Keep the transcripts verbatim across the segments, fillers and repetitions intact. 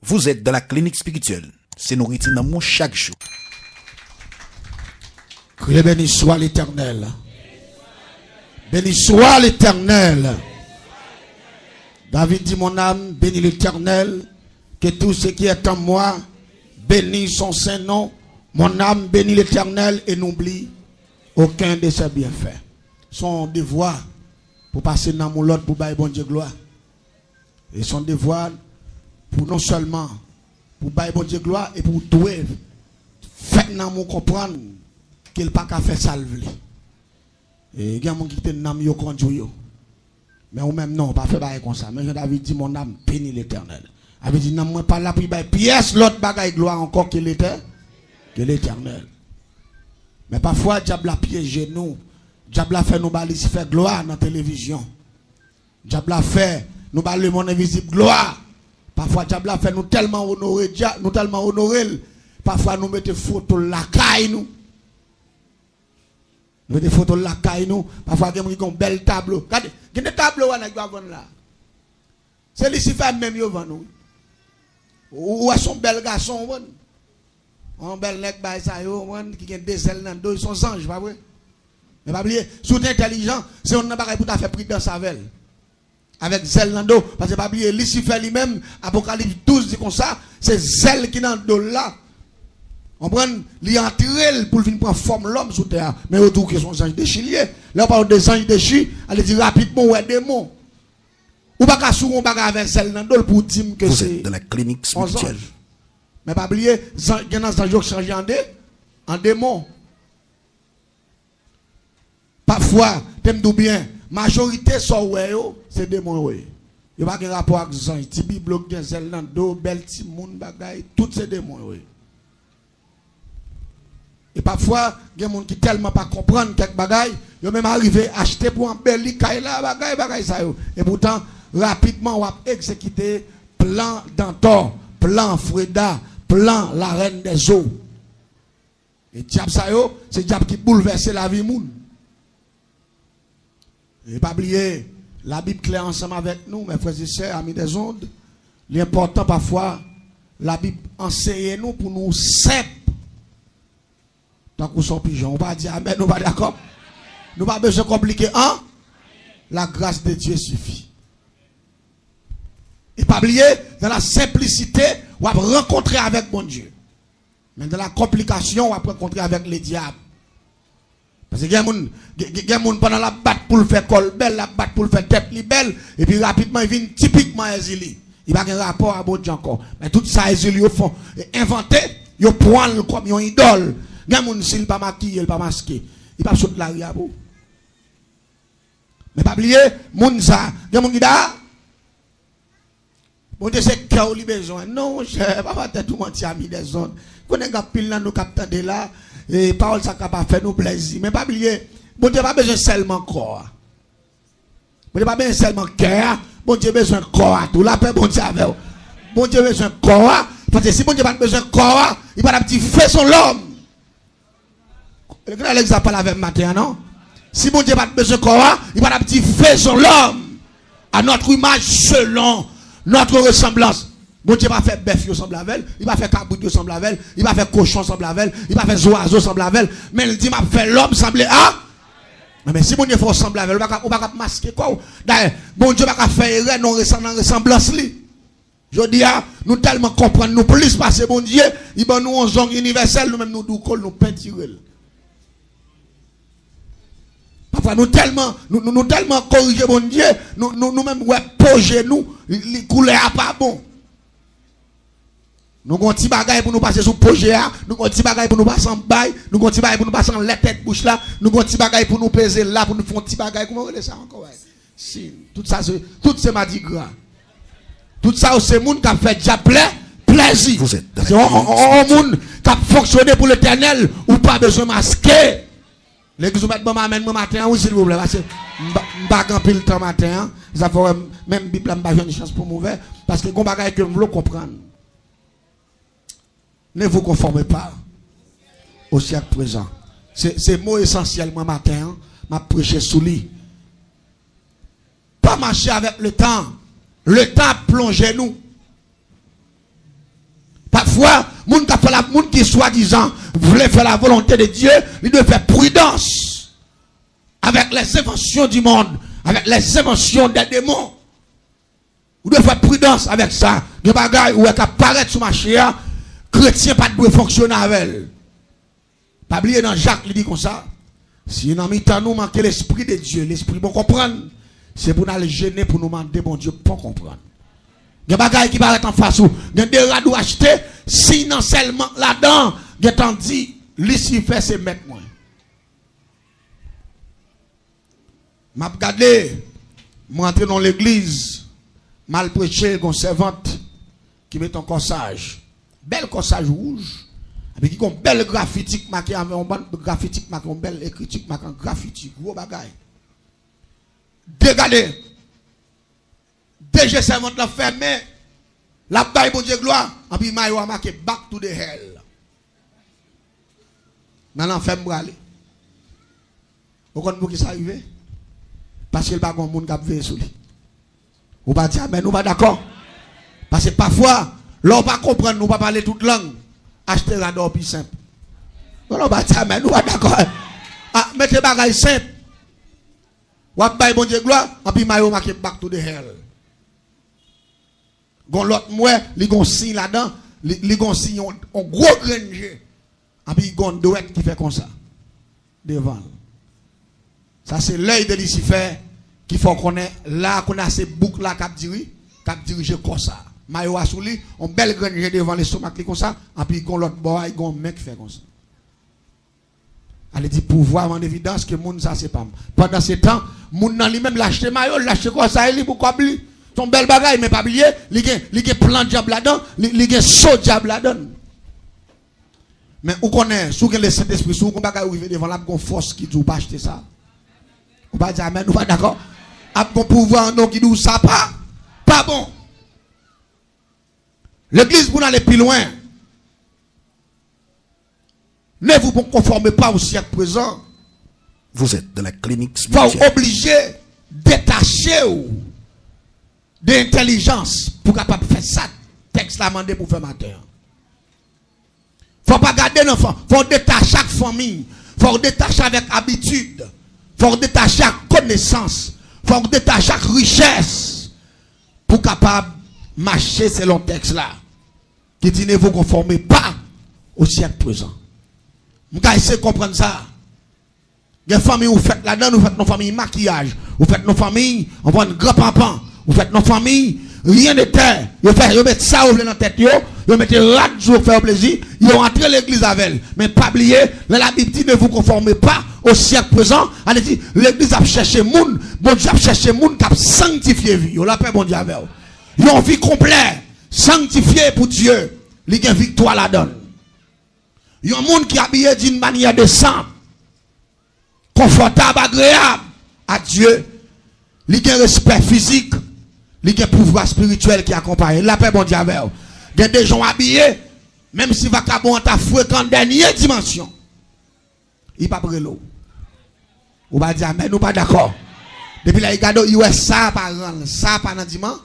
Vous êtes dans la clinique spirituelle. Se nouriti nanm ou chak jou. Criez, béni soit l'Éternel. Béni soit l'Éternel. David dit, mon âme, bénis l'Éternel. Que tout ce qui est en moi bénisse son saint nom. Mon âme, bénis l'Éternel et n'oublie aucun de ses bienfaits. Se yon devwa pou pase nan yon lòt pou bay Bondye glwa. E se yon devwa pou non sèlman pou bay Bondye glwa, e pou dwe fè nanm ou konprann ke l pa ka fè sa l vle. E gen moun ki kite nanm yo kondui yo. Men ou menm non, pa fè bagay konsa. Men jan David di, mon âme bénit l'Éternel. Sa vle di nanm mwen pa la pou l bay pyès lòt bagay glwa ankò ke Letè-, ke Letènèl. Men pafwa dyab la pyeje nou. Dyab la fè nou ba Lisifè glwa nan televizyon. Dyab la fè nou ba lemonn envizib glwa. Pafwa dyab la fè nou tèlman onore dya-, nou tèlman onore l. Pafwa nou mete foto l lakay nou. Nou mete foto l lakay nou. Pafwa gen moun ki gen yon bèl tablo. Gade, gen de tablo wè nèg yo ap vann la. Se Lisifè menm yo vann ou. Ou, ou wè se yon bèl gason, ou konprann? Yon bèl nèg bay sa yo, ou konprann, ki gen de zèl nan do, se yon zanj, pa vre? Men pa bliye, si w te entèlijan, se youn nan bagay pou w ta fè pridans avè l. Avèk zèl nan do, paske pa bliye, Lisifè li menm, Apokalips douz di konsa, se zèl ki nan do l la. Konprann? Li antre l pou l vin pran fòm lòm sou tè a. Men yo di w ke se yon zanj dechi li ye. Lè yo pale de zanj dechi, ale di rapidman ou wè demon. Ou pa ka sou yon bagay avè zèl nan do l pou w di m ke se yon zanj. Vous êtes dans la clinique spirituelle. Men pa bliye, zan-, gen nan zanj yo k chanje an de, an demon. Pafwa, te m di w byen, majorite sa w wè yo, se demon yo ye. Yo pa gen rapò ak zanj. Ti biblo k gen zèl nan do, bèl timoun, bagay, tout se demon yo ye. E pafwa, gen moun ki tèlman pa konprann kèk bagay, yo menm arive achte pou anbeli kay la, bagay, bagay sa yo. Epoutan, rapidman, w ap egzekite plan Dantò, plan Freda, plan Larèn dèzo. E dyab sa yo, se dyab ki boulvèse lavi moun. E pa bliye, Labib klè ansanm avèk nou, mes frères et sœurs, amis des ondes, li enpòtan pafwa Labib anseye nou pou nou senp tankou son pijon. Ou pa di amèn, ou pa dakò? Nou pa bezwen konplike an. La grâce de Dieu suffit. E pa bliye, dans la simplicité, w ap rankontre avèk Bondye. Men dans la complication, w ap rankontre avèk le diable. Paske gen moun, gen, gen, gen moun pandan l ap bat pou l fè kò l bèl, l ap bat pou l fè tèt li bèl, epi rapidman li vin tipikman Èzili. Li pa gen rapò a Bondye ankò. Men tout sa Èzili yo fè, envante, yo pran l kòm yon idòl. Gen moun si l pa makiye, l pa maske, li p ap sot lari a pou. Men pa bliye, moun sa, gen moun ki da, Bondye se kè w li bezwen. Non, monchè, pa ba tèt ou manti, ami dèzòd. Konnen gen anpil nan nou k ap tande la, e pawòl sa ka pa fè nou plèzi. Men pa bliye, Bondye pa bezwen sèlman kò a. Bondye pa bezwen sèlman kè a, Bondye bezwen kò a tou. Lapè Bondye avè w. Bondye bezwen kò a, paske si Bondye pa t bezwen kò a, li pa t ap di, faisons l'homme. Gade lè egzanp pale avè m maten an, non? Si Bondye pa t bezwen kò a, li pa t ap di, faisons l'homme à notre image, selon notre ressemblance. Bondye pa fè bèf yo sanble avè l, li pa fè kabrit yo sanble avè l, li pa fè kochon sanble avè l, li pa fè zwazo sanble avè l, men l di, m ap fè lòm sanble a. Men si Bondye fè w sanble avè l, ou pa ka, ou pa ka maske kò w. Dayè, Bondye pa ka fè erè nan resan-, nan resanblans li. Jodi a, nou tèlman konprann nou plis pase Bondye, li ban nou yon zong inivèsèl, nou menm nou douko l, nou pentire l. Pafwa nou tèlman, nou, nou, nou tèlman korije Bondye, nou, nou, nou menm wè po je nou, li, li koulè a pa bon. Nou gon ti bagay pou nou pase sou po je a, nou gon ti bagay pou nou pase anba, nou gon ti bagay pou nou pase anlè tèt bouch la, nou gon ti bagay pou nou peze la, pou nou fè yon ti bagay, kouman yo rele sa ankò, wè? Sin. Tout sa se, tout se madigra. Tout sa yo se moun k ap fè dyab plè, plèzi. Vous êtes dans la clinique spirituelle. Se yon, yon, yon, yon moun k ap fonksyone pou Letènèl, ou pa bezwen maske. Legliz ou mèt ban m amèn mwen maten an, wi, silvouplè, paske m pa, m pa gen anpil tan maten an. Sa fè w wè m, menm Bib la, m pa jwenn chans pou m ouvè, paske gon bagay ke m vle w konprann. Ne vous conformez pas au siècle présent. Se, se mo esansyèl mwen maten an, m ap preche sou li. Pa mache avèk letan. Letan ap plonje nou. Pafwa, moun k ap fè la, moun ki swadizan vle fè la volonte de Dye, li dwe fè pridans avèk les inventions du monde, avèk les inventions des démons. Ou dwe fè pridans avèk sa. Gen bagay ou wè k ap parèt sou mache a, kretyen pa t dwe fonksyone avè l. Pa bliye nan Jak, li di konsa, si nan mitan nou manke lespri de Dye, lespri bon konprann, se pou n al jene pou nou mande Bondye bon konprann. Gen bagay ki parèt anfas ou, gen de rad ou achte, siy nan sèlman ladan, gentan di, Lisifè se mèt mwen. M ap gade, m rantre nan yon legliz, m al preche, gen yon sèvant ki mete yon kòsaj, bèl kòsaj wouj, epi ki gen yon bèl grafiti k make avè yon bann grafiti k make yon bèl ekriti k make an grafiti, gwo bagay. De gade, de je sèvant lan fèmen, l ap bay Bondye glwa, anpi mayo a make Back to the Hell. Nan lanfè m prale. Ou konn poukisa rive? Paske l pa gen moun k ap veye sou li. Ou pa di amèn, ou pa dakò. Paske pafwa, lè w pa konprann, ou pa pale tout lang, achte rad ou pi senp. Bon, lè w pa di amèn, ou pa dakò. A, mete bagay senp. W ap bay Bondye glwa, anpi mayo make Back to the Hell. Gon lòt m wè, li gon siy ladan, li, li gon siy yon, yon gwo grenn je. Anpi gon dwèt ki fè konsa devan l. Sa se lèy de Lisifè ki fè w konnen la kounye a se bouk la k ap diri, k ap dirije kò sa. Mayo a sou li, yon bèl grenn je devan lestomak li konsa, anpi gon lòt bò a, gon men k fè konsa. Ale di pouvwa an evidans ke moun sa se pa m. Pandan se tan, moun nan li menm l achte mayo, l achte kò sa e li pou kòb li. Se yon bèl bagay, men pa bliye, li gen, li gen plan dyab ladan, li, li gen so dyab ladan. Men ou konnen, si w gen Lesentespri sou ou, gon bagay ou rive devan l, ap gon fòs ki di w pa achte sa. Ou pa di amèn, ou pa dakò? Ap gon pouvwa an nou ki di w sa pa, pa bon. Legliz pou n ale pi lwen. Ne vous conformez pas au siècle présent. Vous êtes dans la clinique spirituelle. Fò w oblije detache w de entèlijans pou kapab fè sa tèks la mande pou fè maten an. Fò w pa gade nan fan, fò w detache ak fanmi, fò w detache avèk abitid, fò w detache ak konesans, fò w detache ak richès pou kapab mache selon tèks la. Ki di, ne vous conformez pas au siècle présent. M ka eseye konprann sa. Gen fanmi ou fèt ladan, ou fèt nan fanmi makiyaj, ou fèt nan fanmi, ou pran gran panpan, ou fèt nan fanmi, rien de terre. Yo fè, yo met sa yo vle nan tèt yo, yo mete rad sou yo fè yo plezi, yo antre legliz avè l. Men pa bliye, lè Labib di, ne vous conformez pas au siècle présent, ale di, legliz ap chèche moun, Bondye ap chèche moun k ap sanktifye vi yo. Lapè Bondye avè w. Yon vi konplè, sanktifye pou Dye, li gen viktwa ladan l. Yon moun ki abiye d'une manière décente, konfòtab, agreyab a Dye, li gen respè fizik, li gen pouvwa espirityèl ki akonpaye l. Lapè Bondye avè w. Gen de jan w abiye, menm si vakabon an ta frekan dènye dimansyon, li p ap rele w. Ou pa di amèn, ou pa dakò. Depi lè li gade w, li wè sa pa ran l, sa pa nan diman,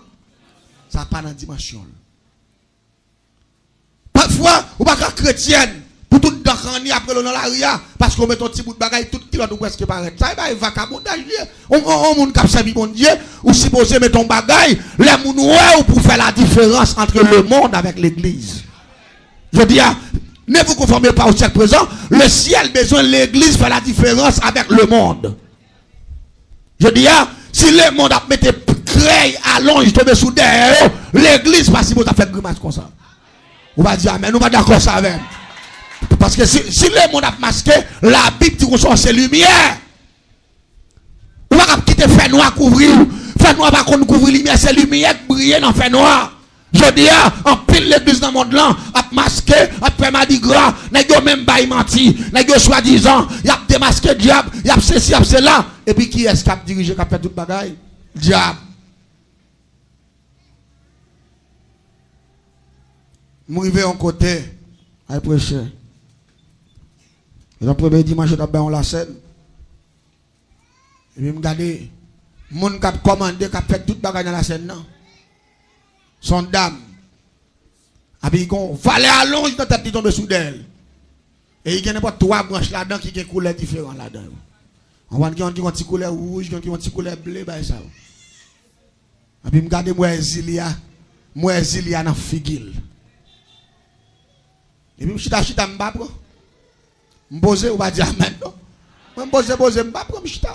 sa pa nan dimansyon l. Pafwa, ou pa ka kretyèn pou tout dan kanni ap rele w nan lari a, paske w met yon ti bout bagay, tout kilòt ou prèske parèt. Sa e bay vakabondaj li ye. On, on, on moun k ap sèvi Bondye, ou sipoze met yon bagay, lè moun wè w pou fè la diferans entre le monde avec l'église. Jodi a, ne vous conformez pas au siècle présent, le ciel bezwen legliz fè la diferans avec le monde. Jodi a, si lemonn ap mete krèy alonj tonbe sou dèyè yo, legliz pa sipoze ap fè grimas konsa. Ou pa di amèn, ou pa dakò sa avè m. Paske si, si lemonn ap maske, Labib di konsa, se limyè. Ou pa kab kite fènwa kouvri w. Fènwa pa konn kouvri limyè, se limyè k briye nan fènwa. Jodi a, anpil legliz nan mond lan ap maske, ap fè madigra. Nèg yo menm bay manti. Nèg yo swadizan, y ap demaske dyab, y ap sesi, y ap sela. Epi kiyès k ap dirije, k ap fè tout bagay? Dyab. M rive yon kote, ay preche. E nan premye dimanch, yo t ap bay yon lasèn. Epi m gade, moun k ap kòmande, k ap fè tout bagay nan lasèn nan, se yon dam. A Epi gen yon valè alonj nan tèt li tonbe sou dèyè l. E li gen nenpòt twa branch ladan ki gen koulè diferan ladan yo. Ou konprann, gen yon ki gen yon ti koulè wouj, gen yon ki gen yon ti koulè ble, bagay sa yo. Epi m gade, m wè Zilia, m wè Zilia nan figi l. Epi m chita, chita, m pa pran. M poze, ou pa di amèn, non. Mwen, m poze, poze, m pa pran, m chita.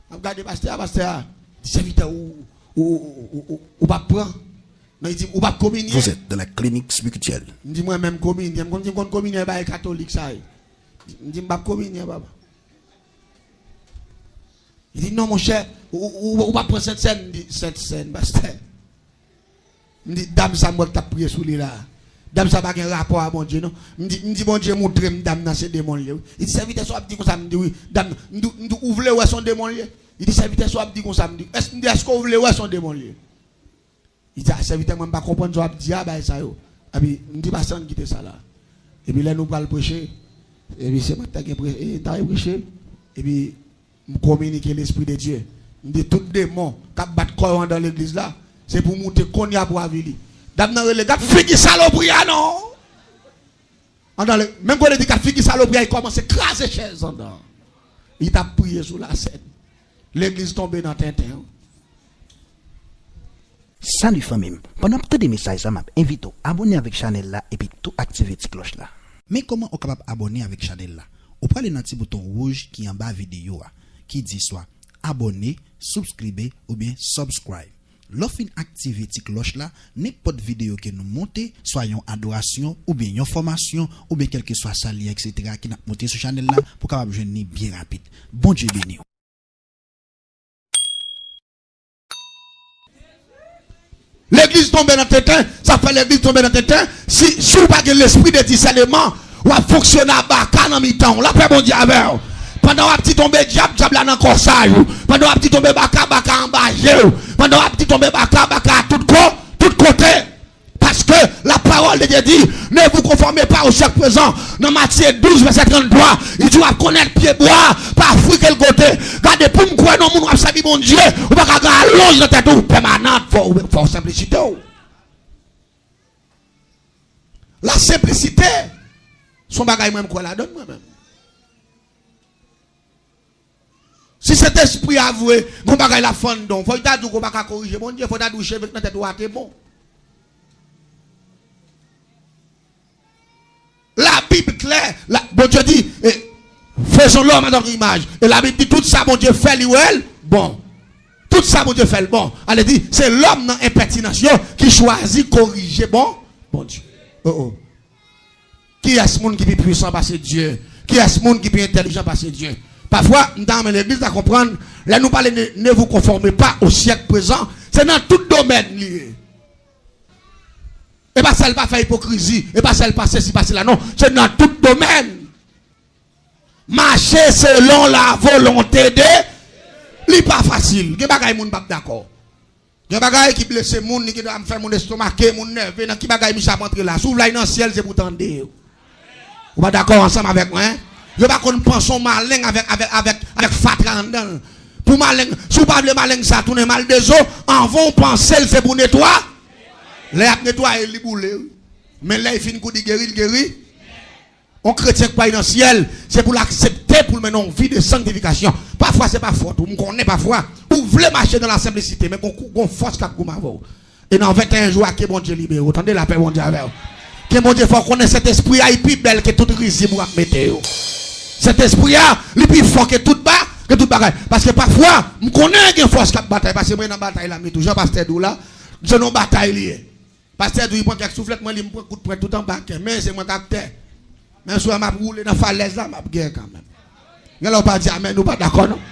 M ap gade pastè a, pastè a di, sèvitè, ou, ou, ou, ou, ou, ou p ap pran? Non, li di, ou p ap kominye? Vous êtes dans la clinique spirituelle. M di, mwen menm kominye, m konn, m konn kominye, bagay katolik sa ye. M di, m p ap kominye, papa. Li di, non, monchè, ou, ou, ou, ou p ap pran Sentsèn? M di, Sentsèn, pastè. M di, dam sa m wè k t ap priye sou li la. Dam sa pa gen rapò a Bondye, non. M di, m di, Bondye moutre m dam nan se demon l ye, wi. Li di, sèvitè, sa w ap di konsa? M di, wi. Dam nan, m di, m di, ou vle wè se yon demon l ye? Li di, sèvitè, sa w ap di konsa? M di, èske, m di, èske w vle wè se yon demon l ye? Li di, a, sèvitè, mwen, m pa konprann sa w ap di a, bagay sa yo. Epi, m di, pastè, ann kite sa la. Epi, lè nou pral preche, epi se mwen ki ta gen pre-, e, ta preche. Epi, m kominike Lespri de Dye. M di, tout demon k ap bat kò yo anndan legliz la, se pou moute kounye a pou avili. Dam nan rele, gad figi salopri a non! Anndan le, menm kote li di gad figi salopri a, li kòmanse kraze chèz anndan. Li t ap priye sou lasèn. Legliz tonbe nan tenten. Salut fanmi m. Pandan w ap tande mesaj sa, m ap envite w abòne avèk chanèl la epi tou aktive ti klòch la. Men kòman ou kapab abòne avèk chanèl la. Ou prale nan ti bouton wouj ki anba videyo a, ki di swa abòne, subscribe oubyen subscribe. Lè w fin aktive ti klòch la, nenpòt videyo ke nou monte, swa yon adorasyon, oubyen yon fòmasyon, oubyen kèlkeswa sa l ye, etsetera, ke n ap monte sou chanèl la, pou w kapab jwenn li byen rapid. Bondye beni w. Legliz tonbe nan tenten, sa fè legliz tonbe nan tenten. Si, si w pa gen lespri de disèneman, w ap fonksyone a baka nan mitan w. Lapè Bondye avè w. Pandan w ap di tonbe dyab, dyab la nan kòsaj ou. Pandan w ap di tonbe baka, baka anba je w. Pandan w ap di tonbe baka, baka a tout ko-, tout kote. Paske la parole de Dieu dit, ne vous conformez pas au siècle présent. Nan Matye douz, vèsè tranntwa, li di, w ap konèt pyebwa pa fwi ke l pote. Gade, pou m kwè nan moun w ap sèvi Bondye, ou pa ka gen alonj nan tèt ou pèmanan, fò, fò w senplisite w. La senplisite, se yon bagay mwen, m kwè ladan l mwen menm. Si Sentespri a vre, gon bagay l ap fè anndan w, fò l ta di w ke w pa ka korije Bondye, fò l ta di w cheve k nan tèt ou a te bon. Labib klè, la, Bondye di, eh, faisons l'homme à notre image. E Labib di, tout sa Bondye fè, li wè l bon. Tout sa Bondye fè l bon. Ale di, se lòm nan enpètinans yo ki chwazi korije bon, Bondye. Oh, oh. Kiyès moun ki pi pwisan pase Dye? Kiyès moun ki pi entèlijan pase Dye? Pafwa, m ta renmen legliz la konprann, lè nou pale ne, ne vous conformez pas au siècle présent, se nan tout domèn li ye. E pa sèl pa fè ipokrizi, e pa sèl pa sesi, pa sela, non. Se nan tout domèn. Mache selon la volonte de, li pa fasil. Gen bagay moun p ap dakò. Gen bagay ki blese moun, li gen dwa fè moun estomake, moun nève, nan ki bagay misye ap antre la. Si w vle al nan syèl, se pou tande yo. Ou pa dakò ansanm avèk mwen? Yo pa konn panse yon maleng avèk, avèk, avèk, avèk fatra anndan l. Pou maleng, si w pa vle maleng sa tounen mal de zo, anvan w panse l, se pou netwa-, lè y ap netwaye l, li boule, wi. Men lè l fin kou di geri, l geri. Yon kretyen k pral nan syèl, se pou l aksepte pou l mennen yon vi de sanktifikasyon. Pafwa, se pa fòt ou. M konnen pafwa, ou vle mache nan la senplisite, men gon kou, gon fòs k ap goumen avè w. E nan venteyen jou a, ke Bondye libere w. Tande, lapè Bondye avè w. Ke Bondye fè w konnen Sentespri a, li pi bèl ke tout rizib ou ap mete yo. Sentespri a, li pi fò ke tout ba-, ke tout bagay. Paske pafwa, m konnen gen fòs k ap batay, paske mwen nan batay la, m ye tou. Jan pastè di w la, se nan batay li ye. Pastè di w li pran kèk souflèt, mwen li m pran kout pwen tout anba kè. Men se mwen k aktè. Men si w wè m ap woule nan falèz la, m ap gen kanmenm. Gen lè w pa di amèn, ou pa dakò non.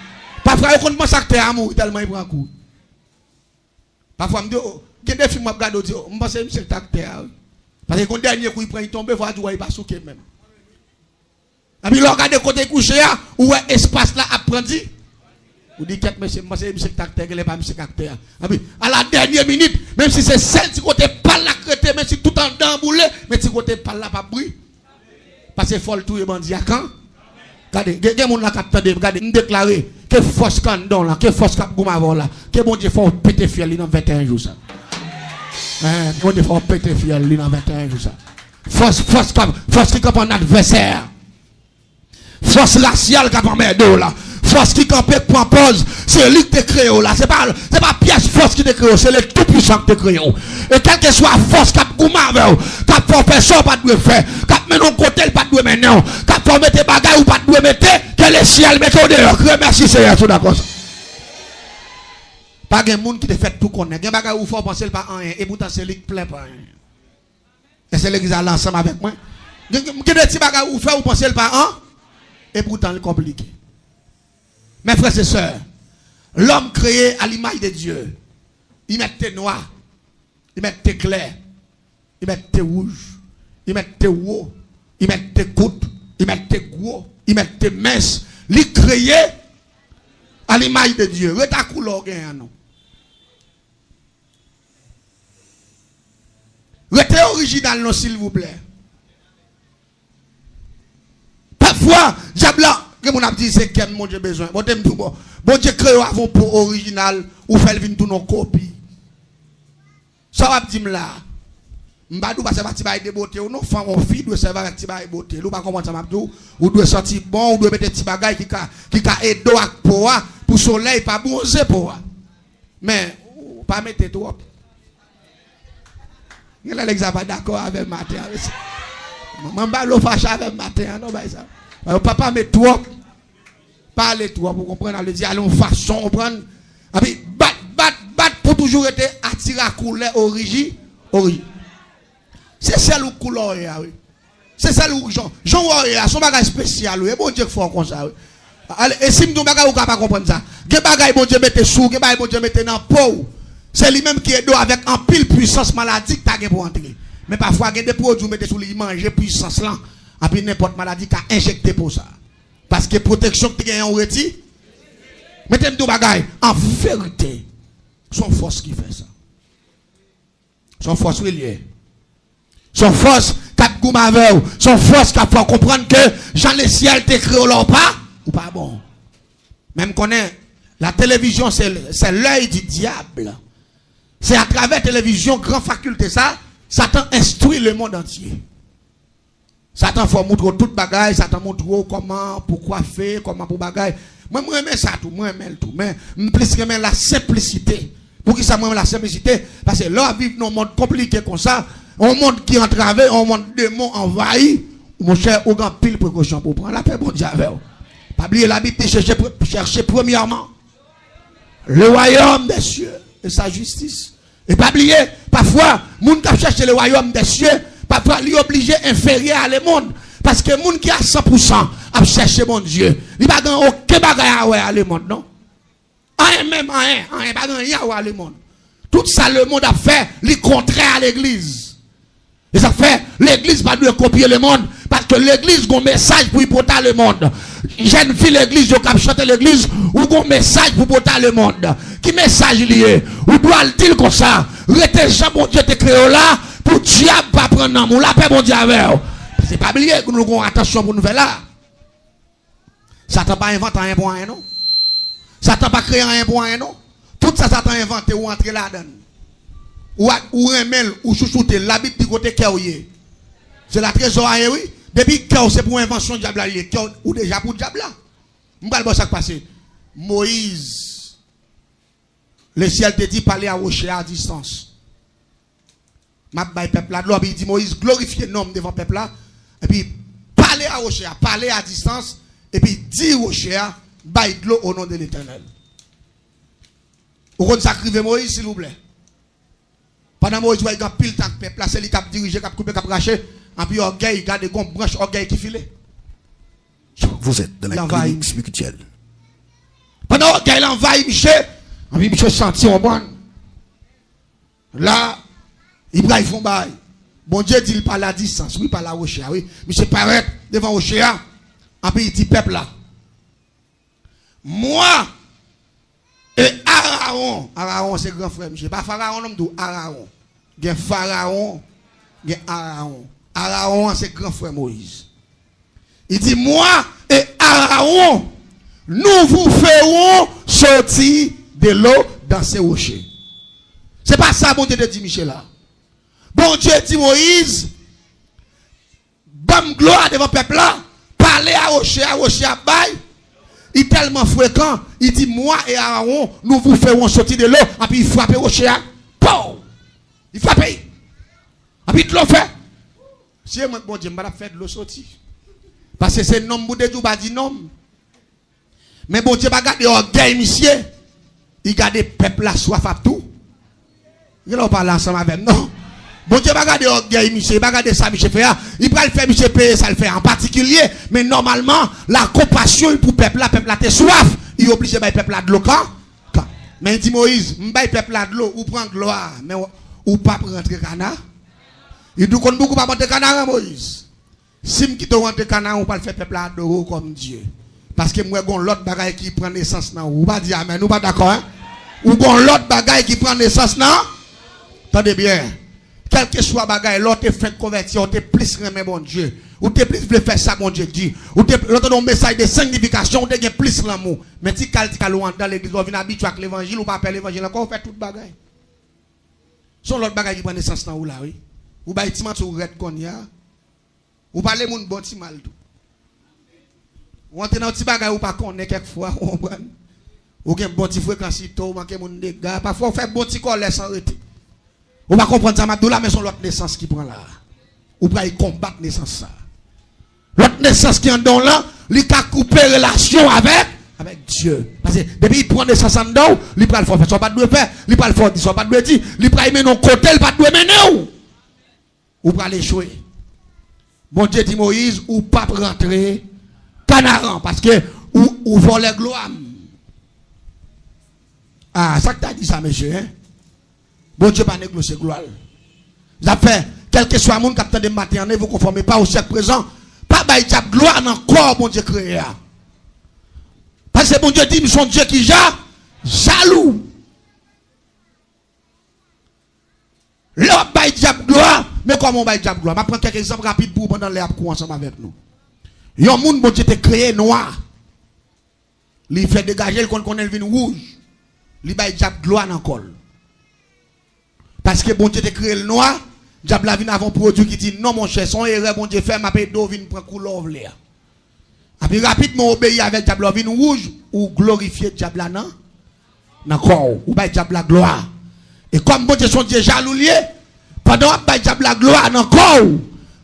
Pafwa yo konn panse aktè a mouri tèlman li pran kou. Pafwa m di, o, gen de fim w ap gade, w di, o, m panse misye k t aktè a, wi. Paske gon dènye kou li pran, li tonbe, fò w di w wè li pa souke menm. Epi lè w gade kote l kouche a, ou wè espas la ap pran di. Ou di, kèt mesye, m panse misye k t aktè, genlè pa misye k aktè a. Epi, a la dènye minit, menm si se sèl ti kote pa l la k rete, menm si tout anndan an boule, men ti kote pa l la p ap bri. Paske fò l touye bandi a kan. Gade, gen, gen moun la k ap tande m, gade, m deklare, ke fòs k anndan w lan, ke fòs k ap goumen avè w la, ke Bondye fè w pete fyèl li nan venteyen jou sa. Bondye fè w pete fyèl li nan venteyen jou sa. Fòs, fòs k ap, fòs ki kanpe an advèsè. Fòs rasyal k ap anmède w la. Fòs ki kanpe k pran pòz, se li k te kreye w la. Se pa, se pa pyès fòs ki te kreye w, se li Toupwisan k te kreye w. E kèlkeswa fòs k ap goumen avè w, k ap fè w fè sa w pa t dwe fè, k ap mennen w kote l pa t dwe mennen w, k ap fè w mete bagay ou pa t dwe mete, ke lesyèl mete w deyò. Kriye mèsi Seyè si w dakò sa. Pa gen moun ki te fèt pou konnen. Gen bagay ou fè w panse l pa anyen, epoutan se li k plen pa anyen. Èske legliz la la ansanm avèk mwen? Gen, gen, gen de ti bagay ou fè ou panse l pa an, epoutan l konplike. Mes frères et sœurs, l'homme créé à l'image de Dieu, li mèt te nwa, li mèt te klè, li mèt te wouj, li mèt te wo, li mèt te kout, li mèt te gwo, li mèt te mens, li kreye à l'image de Dieu. Rete ak koulè w genyen an non. Rete orijinal non silvouplè. Pafwa, dyab la, gen moun ap di se kè m Bondye bezwen. Bon, te m di w bon, Bondye kreye w avè yon po orijinal, ou fè l vin tounen yon kopi. Sa w ap di m la? M pa di w pa sèvi ak ti bagay de bote w non, fanm ou fi dwe sèvi avèk ti bagay bote l. Ou pa konprann sa m ap di w? Ou dwe santi bon, ou dwe mete ti bagay ki ka, ki ka ede w ak po a, pou solèy pa bwonze po a. Men, ou pa mete twòp. Genlè nèg sa pa dakò avè m maten an, mesye. Manman Balo fache avè m maten an, non, bay sa. Papa met twòp. Pa ale twòp, ou konprann, ale di ale yon fason, ou konprann. Epi bat, bat, bat pou toujou rete atire a koulè oriji, oriji. Se sèl ou koulè w ye a, wi. Se sèl ou jan, jan w ye a, se yon bagay espesyal, wi. E Bondye k fè w konsa, wi. Ale, e si m di yon bagay, ou ka pa konprann sa. Gen bagay Bondye mete sou ou, gen bagay Bondye mete nan po w. Se li menm ki ede w avèk anpil pwisans maladi k ta gen pou antre. Men pafwa, gen de pwodui ou mete sou li, li manje pwisans lan. Anpi nenpòt maladi ka enjekte po sa. Paske pwoteksyon ki te genyen ou reti. Mete m di yon bagay, an verite, se yon fòs ki fè sa. Se yon fòs wi l ye. Se yon fòs k ap goumen avè w. Se yon fòs k ap fè w konprann ke jan lesyèl te kreye w la ou pa, ou pa bon. Men m konnen la télévision c'est, c'est l'œil du diable. Se atravè televizyon gran fakilte sa, Satan enstwi lemonn antye. Satan fè w montre w tout bagay, Satan montre w kòman pou kwafe, kòman pou bagay. Mwen, mwen renmen sa tou, mwen renmen l tou. Men, m plis renmen la senplisite. Poukisa mwen renmen la senplisite? Paske lè w ap viv nan yon mond konplike konsa, yon mond ki antrave, yon mond demon anvayi, monchè, ou gen anpil prekosyon pou w pran. Lapè Bondye avè w. Pa bliye, Labib di, chèche, chèche premyèman le royaume des cieux et sa justice. E pa bliye, pafwa, moun k ap chèche le royaume des cieux, pafwa, li oblije enferyè a lemonn. Paske moun ki a san pou san ap chèche Bondye, li pa gen okenn bagay a wè a lemonn, non. Anyen menm, anyen, anyen, pa gen anyen a wè a lemonn. Tout sa lemonn ap fè, li kontrè a legliz. E sa k fè, legliz pa dwe kopye lemonn, paske legliz gon mesaj pou l pote a lemonn. Jèn fi legliz yo k ap chante legliz, ou gon mesaj pou pote a lemonn. Ki mesaj li ye? Ou dwe al di l konsa, rete jan Bondye te kreye w la, pou dyab pa pran nanm ou. Lapè Bondye avè w. Paske pa bliye, nou gon atansyon pou nou fè la. Satan pa envante anyen pou anyen, non. Satan pa kreye anyen pou anyen, non. Tout sa Satan envante, ou antre ladan l. Ou ak, ou renmen l, ou chouchoute l. Labib di kote kè w ye. Se la trezò a ye, wi. Depi kè w se pou envansyon dyab la li ye, kè w, ou deja pou dyab la. M pral ba w sa k pase. Moyiz, lesyèl te di, pale a woche a a distans. M ap bay pèp la dlo. Epi li di Moyiz, glorifye non m devan pèp la. Epi pale a woche a, pale a distans. Epi di woche a, bay dlo o non de Letènèl. Ou konn sa k rive Moyiz, silvouplè? Pandan Moyiz wè gen anpil tan ak pèp la, se li k ap dirije, k ap koupe, k ap rache. Anpi ògèy, gade gon branch ògèy ki file. Vous êtes dans la clinique spirituelle. Pandan ògèy la anvayi misye, anpi misye santi yon bann. La, li pral fè yon bagay. Bondye di l pale a distans, wi, pale a woche a, wi. Misye parèt devan woche a, anpi li di pèp la, mwa e Arawon. Arawon se gran frè misye. Pa Farawon non m di w, Arawon. Gen Farawon, gen Arawon. Arawon an se gran frè Moyiz. Li di, moi et Aaron, nous vous ferons sortir de l'eau dans ces rochers. Se pa sa Bondye te di misye la. Bondye di Moyiz, ban m glwa devan pèp la. Pale a woche a, woche a ap bay. Li tèlman frekan, li di, mwa e Arawon, nous vous ferons sortir de l'eau. Epi li frape woche a. Pow! Li frape. Epi dlo fè. Si se mwen k Bondye, m pa t ap fè dlo soti. Paske se nonm pou te di w pa di nonm. Men Bondye pa gade ògèy misye. Li gade pèp la swaf ap tou. Gen lè w pale ansanm avè m, non? Bondye pa gade ògèy misye, li pa gade sa misye fè a. Li pral fè misye peye sa l fè a an patikilye, men nòmalman, la konpasyon pou pèp la, pèp la te swaf. Li oblije bay pèp la dlo kan, kan. Men li di Moyiz, m bay pèp la dlo, ou pran glwa, men w, ou p ap rantre Kana. Li di w konn pou w p ap rantre Kanaran, Moyiz. Si m kite w rantre Kanaran, ou pral fè pèp la adore w kòm Dye. Paske m wè gon lòt bagay ki pran nesans nan ou. Ou pa di amèn, ou pa dakò, en? Ou gon lòt bagay ki pran nesans nan. Tande byen. Kèlkeswa bagay, lè w te fenk konvèti a, ou te plis renmen Bondye. Ou te plis vle fè sa Bondye di. Ou te, lè w tande yon mesaj de sanntifikasyon, ou te gen plis lanmou. Men ti kal, ti kal ou anndan legliz, ou vin abitye ak levanjil, ou pa pè levanjil ankò, ou fè tout bagay. Se yon lòt bagay ki pran nesans nan ou la, wi. Ou bay ti manti ou rèd kounye a. Ou pale moun bon ti mal tou. Ou antre nan yon ti bagay ou pa konnen kèk fwa, ou konprann? Ou gen bon ti frekans ito, ou manke moun dega. Pafwa ou fè bon ti kòlè san rete. Ou pa konprann sa m ap di w la, men se yon lòt nesans ki pran la. Ou pral konbat nesans sa. Lòt nesans ki anndan w lan, li ka koupe relasyon avèk, avèk Dye. Paske depi li pran nesans anndan w, li pral fè w fè sa w pa t dwe fè, li pral fè w di sa w pa t dwe di, li pral mennen w kote l pa t dwe mennen w. Ou pral echwe. Bondye di Moyiz, ou p ap rantre Kanaran, paske ou, ou vòlè glwa m. Ah, sa k ta di sa, mesye, en? Bondye pa negosye glwa l. Sa fè, kèlkeswa moun k ap tande m maten an, ne vous conformez pas au siècle présent. Pa bay dyab glwa nan kò Bondye kreye a. Paske Bondye di, m se yon Dye ki ja, jalou. Lè w ap bay dyab glwa, men kòman w bay dyab glwa? M ap pran kèk egzanp rapid pou ou pandan lè ap kouri ansanm avèk nou. Yon moun Bondye te kreye nwa. Li fè degaje l, konn konnen l vin wouj. Li bay dyab glwa nan kò l. Paske Bondye te kreye l nwa, dyab la vin avè yon pwodui ki di, non, monchè, se yon erè Bondye fè, m ap ede w vin pran koulè w vle a. Epi rapidman w obeyi avèk dyab la, w vin wouj, ou glorifye dyab la nan, nan kò w. Ou bay dyab la glwa. E kòm Bondye se yon Dye jalou l ye, pandan w ap bay dyab la glwa nan kò w,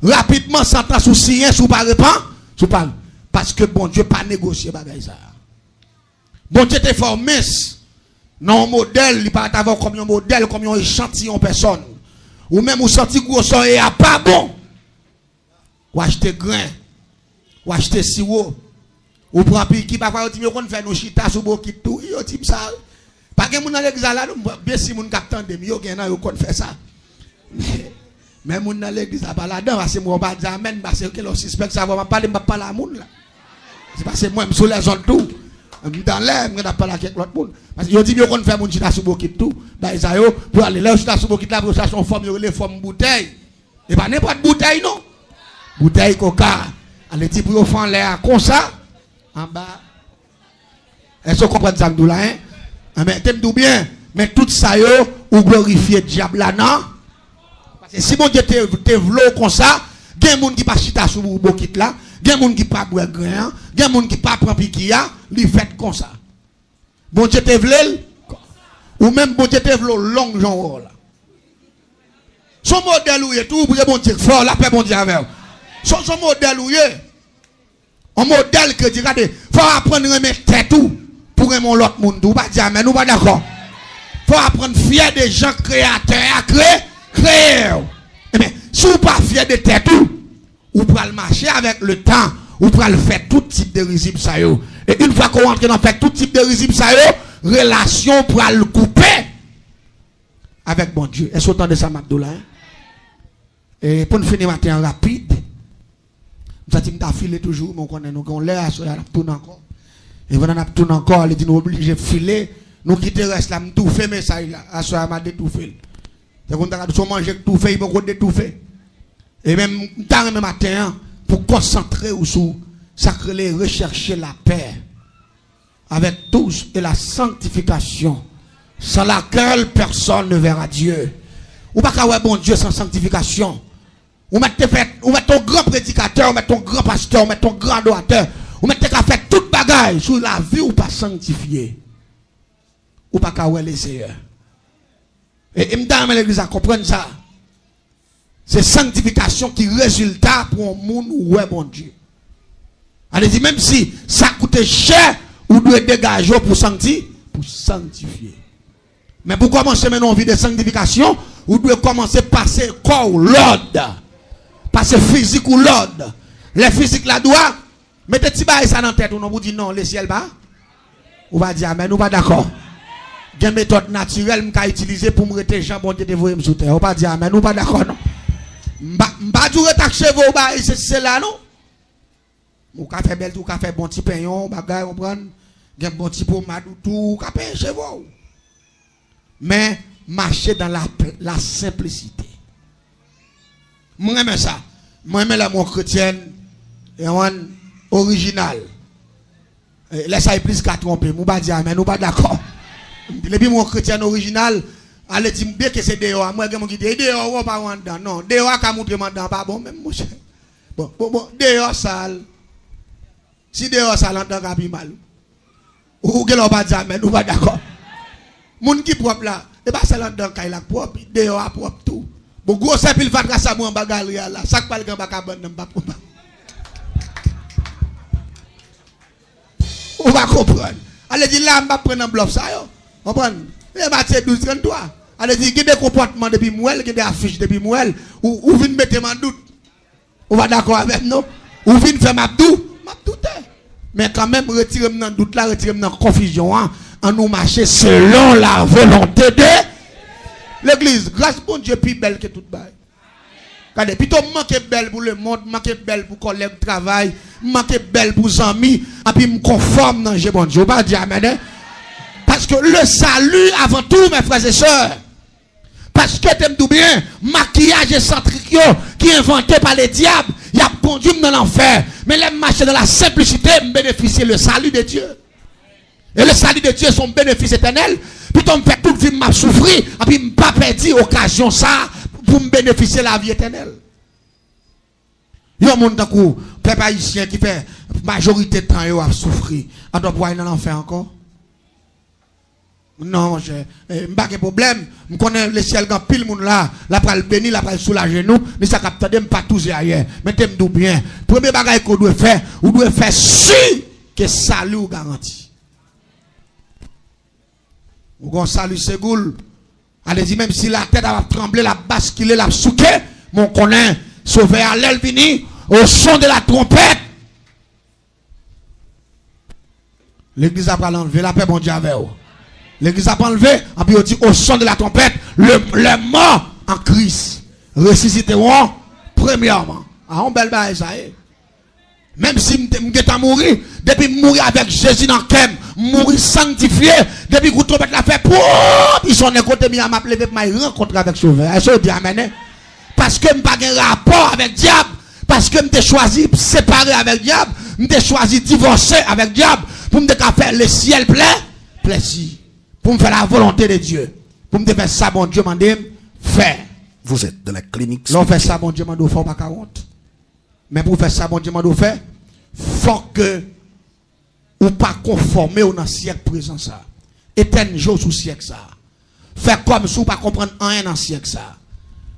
rapidman santans ou siyen si w pa repan, si w pa, paske Bondye pa negosye bagay sa a. Bondye te fè w mens nan yon modèl, li parèt avè w kòm yon modèl, kòm yon echantiyon pèsòn. Ou menm ou santi gwosè w ye a pa bon. Ou achte gren, ou achte siwo, ou pran piki. Pafwa yo di m yo konn fè nou chita sou bokit tou. Wi, yo di m sa. Pa gen moun nan legliz la la, non, m byen si moun k ap tande m, yo gen nan yo konn fè sa. Men, men moun nan legliz la pa ladan, paske m wè w pa di amèn, paske gen lè w sispèk sa, m ap pale, m p ap pale a moun la. Se paske mwen, m sou lèzòd tou. M t anlè, m gen ap pale ak kèk lòt moun. Paske yo di m yo konn fè moun chita sou bokit tou. Bagay sa yo, pou yo ale. Lè yo chita sou bokit la, pou yo chache yon fòm, yo rele fòm boutèy. E pa nenpòt boutèy, non. Boutèy koka. Ale di pou yo fè anlè a konsa, anba. Èske w konprann sa m di w la, en? Enben, te m di w byen, men tout sa yo, ou glorifye dyab la, non? Paske si Bondye te, te vle w konsa, gen moun ki pa chita sou bokit la, gen moun ki pa bwè gren an, gen moun ki pa pran piki a, li fèt konsa. Bondye te vle l, ou menm Bondye te vle w long jan w wè w la. Se yon modèl ou ye tou, ou priye Bondye, fè w lapè Bondye avè w. Se, se yon modèl ou ye. Yon modèl ke di, gade, fò w aprann renmen tèt ou pou renmen yon lòt moun tou. Ou pa di amèn, ou pa dakò. Fò w aprann fyè de jan Kreyatè a kreye, kreye w. Ebyen, si w pa fyè de tèt ou, ou pral mache avèk letan, ou pral fè tout tip de rizib sa yo. E yon fwa ke w antre nan fè tout tip de rizib sa yo, relasyon w pral koupe avèk Bondye. Èske w tande sa m ap di w la, en? E pou n fini maten an rapid, m santi m ta file toujou, men w konnen nou gen yon lè, aswè a n ap tounen ankò. E pandan n ap tounen ankò, li di nou oblije file, nou kite rès la, m toufe mesaj la, aswè a m a detoufe l. Tankou m ta ka di se yon manje k toufe, li poko detoufe. E men m ta renmen maten an, pou konsantre w sou sa k rele rechercher la paix avec tous et la sanctification, sans laquelle personne ne verra Dieu. Ou pa ka wè Bondye san sanktifikasyon. Ou mèt te fè, ou mèt te yon gran predikatè, ou mèt te yon gran pastè, ou mèt te yon gran adoratè. Ou mèt te ka fè tout bagay sou lavi w pa sanktifye. Ou pa ka wè Leseyè. E, e m ta renmen legliz la konprann sa. Se sanktifikasyon ki rezilta pou yon moun wè Bondye. Sa vle di, menm si sa koute chè, ou dwe degaje w pou sankti-, pou sanktifye. Men pou kòmanse mennen yon vi de sanktifikasyon, ou dwe kòmanse pase kò w lòd. Pase fizik ou lòd. Lè fizik la dwa, mete ti bagay sa nan tèt ou non, pou di non, lesyèl pa. Ou pa di amèn, ou pa dakò. Gen metòd natirèl m ka itilize pou m rete jan Bondye te voye m sou tè. Ou pa di amèn, ou pa dakò non. M pa, m pa di w ret ak cheve w bay se, se la non. Ou ka fè bèl tou, ou ka fè bon ti penyon, bagay, konprann? Gen bon ti pomad ou tou, ou ka penyen cheve w. Men, mache dans la, la simplicité. Mwen renmen sa. Mwen renmen lè m wè yon kretyèn, yon orijinal. E, lè sa iplis ka twonpe m, ou pa di amèn, ou pa dakò. Depi m wè yon kretyèn orijinal, ale di m byen ke se deyò a. Mwen gen moun ki di, e deyò a, ou pa wè anndan. Non, deyò a ka montre m anndan an pa bon menm, monchè. Bon, bon, bon, deyò sal. Si deyò sal, anndan ka pi mal. Ou, ou gen lè w pa di amèn, ou pa dakò. Moun ki pwòp la, e pa sèl anndan kay la k pwòp, deyò a pwòp tou. Bon, gwosè pil fatra sa mwen anba galri a la, sa k pral gen anba kabann nan, m pa pwòp. Ou pa konprann. Ale di la, m pa pran nan blòf sa yo. Konprann? E Matye douz trannntwa. Ale di, gen de konpòtman depi m wè l, gen de afich depi m wè l, ou, ou vin mete m an dout. Ou pa dakò avè m non? Ou vin fè m ap dou, m ap doute. Men kanmenm, retire m nan dout la, retire m nan konfizyon an. Ann nou mache selon la volonte de legliz. Gras Bondye pi bèl ke tout bagay. Gade, pito m manke bèl pou lemonn, m manke bèl pou kòlèg travay, m manke bèl pou zanmi, anpi m konfòm nan je Bondye. Ou pa di amèn, en? Paske le salut avant tout, mes frères et sœurs. Paske, te m di w byen, makiyaj esantrik yo ki envante pa ledyab, y ap kondui m nan lanfè. Men lè m mache dans la simplicité, m benefisye le salut de Dieu. E le salut de Dieu se yon benefis etènèl. Pito m fè tout vi m ap soufri, anpi m pa pèdi okazyon sa a pou m benefisye lavi etènèl. Yon moun tankou pèp ayisyen ki fè majorite tan yo ap soufri, atò pou al nan lanfè ankò? Non, monchè. Eh, m pa gen pwoblèm. M konnen lesyèl gen anpil moun la. L ap pral beni, l ap pral soulaje nou. Ni sa k ap tande m pa touze ayè. Men te m di w byen. Premye bagay ke w dwe fè, ou dwe fè si ke sali w garanti. Ou gen yon sali segoul. Ale di, menm si latè ta ap tranble, l ap baskile, l ap souke, men w konnen Sovè a, lè l vini, au son de la trompette, legliz la pral anlve, lapè Bondye avè w. Legliz la ap anlve, anpi yo di, au son de la trompette, le, les morts en Christ ressusciteront premièrement. A, yon bèl bagay sa ye. Menm si m te, m gentan mouri, depi m mouri avèk Jezi nan kè m, m mouri sanktifye, depi kout twonpèt la fè, pwoup, li sonnen kote m ye a, m ap leve pou m al rankontre avèk Sovè a. Èske w di amèn, en? Paske m pa gen rapò avèk dyab, paske m te chwazi separe avèk dyab, m te chwazi divòse avèk dyab, pou m te ka fè lesyèl plè, plèzi, pou m fè la volonte de Dye, pou m te fè sa Bondye mande m fè. Vous êtes dans la clinique spirituelle. Lè w fè sa Bondye mande w fè, w pa ka wont. Men pou w fè sa Bondye mande w fè, fòk ke ou pa konfòme w nan syèk prezan sa a. Etenn je w sou syèk sa a. Fè kòmsi w pa konprann anyen nan syèk sa a.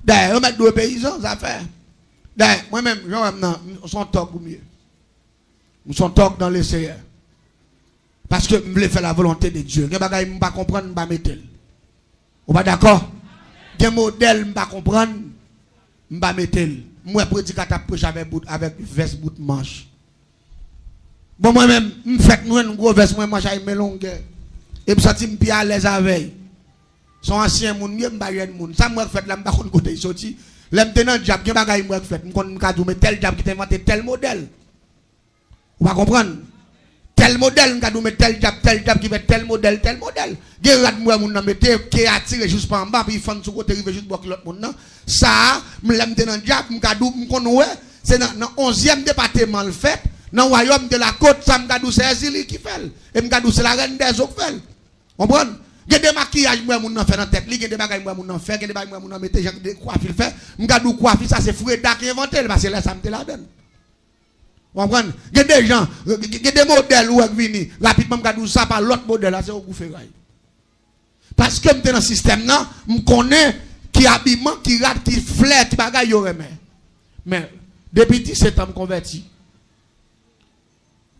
Dayè, yo mèt dwe peyizan, zafè. Dayè, mwen menm, jan w wè m nan, m se yon tòg ou m ye. M se yon tòg dans le Seigneur. Paske m vle fè la volonte de Dye. Gen bagay m pa konprann, m pa mete l. Ou pa dakò? Gen modèl m pa konprann, m pa mete l. M wè predikatè ap preche avèk bout, avèk vès bout manch. Bon, mwen menm, m fèk m jwenn gwo vès mwen, manch a menm longè. E m santi m pi alèz avè l. Se yon ansyen moun m ye, m pa jèn moun. Sa m wè k fèt la, m pa konn kote l soti. Lè m te nan djab, gen bagay m wè k fèt. M konn, m ka di w, men tèl djab ki te envante tèl modèl. Ou pa konprann? Tèl modèl, m ka di w, men tèl djab, tèl djab ki fè tèl modèl, tèl modèl. Gen rad m wè moun nan mete, ke atire jous pa anba, anpi fann sou kote, rive jous bò kilòt moun nan. Sa a, m, lè m te nan djab, m ka di w, m konn wè, se nan, nan onzyèm depatman l fèt, nan wayòm de la Côte, sa m ka di w, se Èzili ki fè l. E m ka di w, se la Reine des Eaux k fè l. Konprann? Gen de makiyaj m wè moun nan fè nan tèt li, gen de bagay m wè moun nan fè, gen de bagay m wè moun nan mete, jan de kwafi l fè. M gad yon kwafi, sa se Freda ki envante l, paske lè sa m te ladan l. Ou konprann? Gen de jan, gen de modèl ou wè k vini. Rapidman, m gad yon sapa lòt modèl, la se yon gou feray. Paske m te nan sistèm nan, m konnen ki abiman, ki rad, ki flè, ki bagay yo renmen. Men, depi disèt an m konvèti.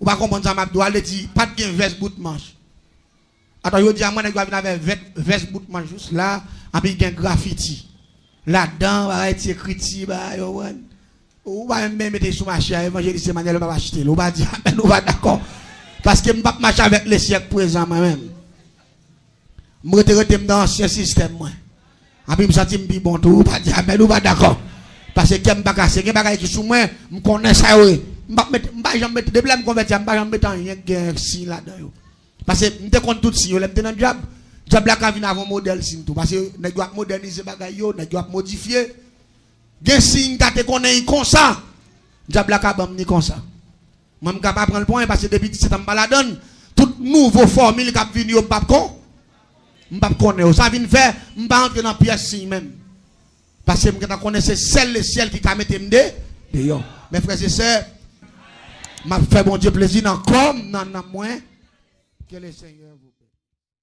Ou pa konprann sa m ap di w, ale di, pa t gen vès bout manch. Atò, jodi a, mwen, nèg yo ap vin avè vès, vès bout manch jis la, anpi gen grafiti. Ladan, bagay ti ekriti, bagay, yo, wè. Ou pa menm mete sou mache a, Evanjelis Emmanuel, m ap achte l. Ou pa di amèn, ou pa dakò. Paske m p ap mache avèk lesyèk prezan, mwen menm. M rete, rete m nan ansyen sistèm mwen. Anpi m santi m pi bon tou. Ou pa di amèn, ou pa dakò. Paske kè m pa kase. Gen bagay ki sou mwen, m konnen sa yo ye. M p ap mete, m pa janm mete, depi lè m konvèti a, m pa janm mete anyen ki gen siy ladan yo. Paske m te konn tout siy yo. Lè m te nan dyab, dyab la ka vin avè yon modèl siy tou. Paske nèg yo ap modènize bagay yo, nèg yo ap modifye. Gen siy m ta te konnen li konsa, dyab la ka ban m li konsa. Mwen, m ka pa pran l pou anyen, paske depi disèt an m pa ladan l. Tout nouvo fòmil k ap vini yo, m p ap kon, m p ap konnen yo. Sa vin fè, m pa antre nan pyès siy menm. Paske m gentan konnen se sèl lesyèl ki ka mete m de, deyò. Men frè e sè, m ap fè Bondye plezi nan kò m, nan nanm mwen. Que le Seigneur vous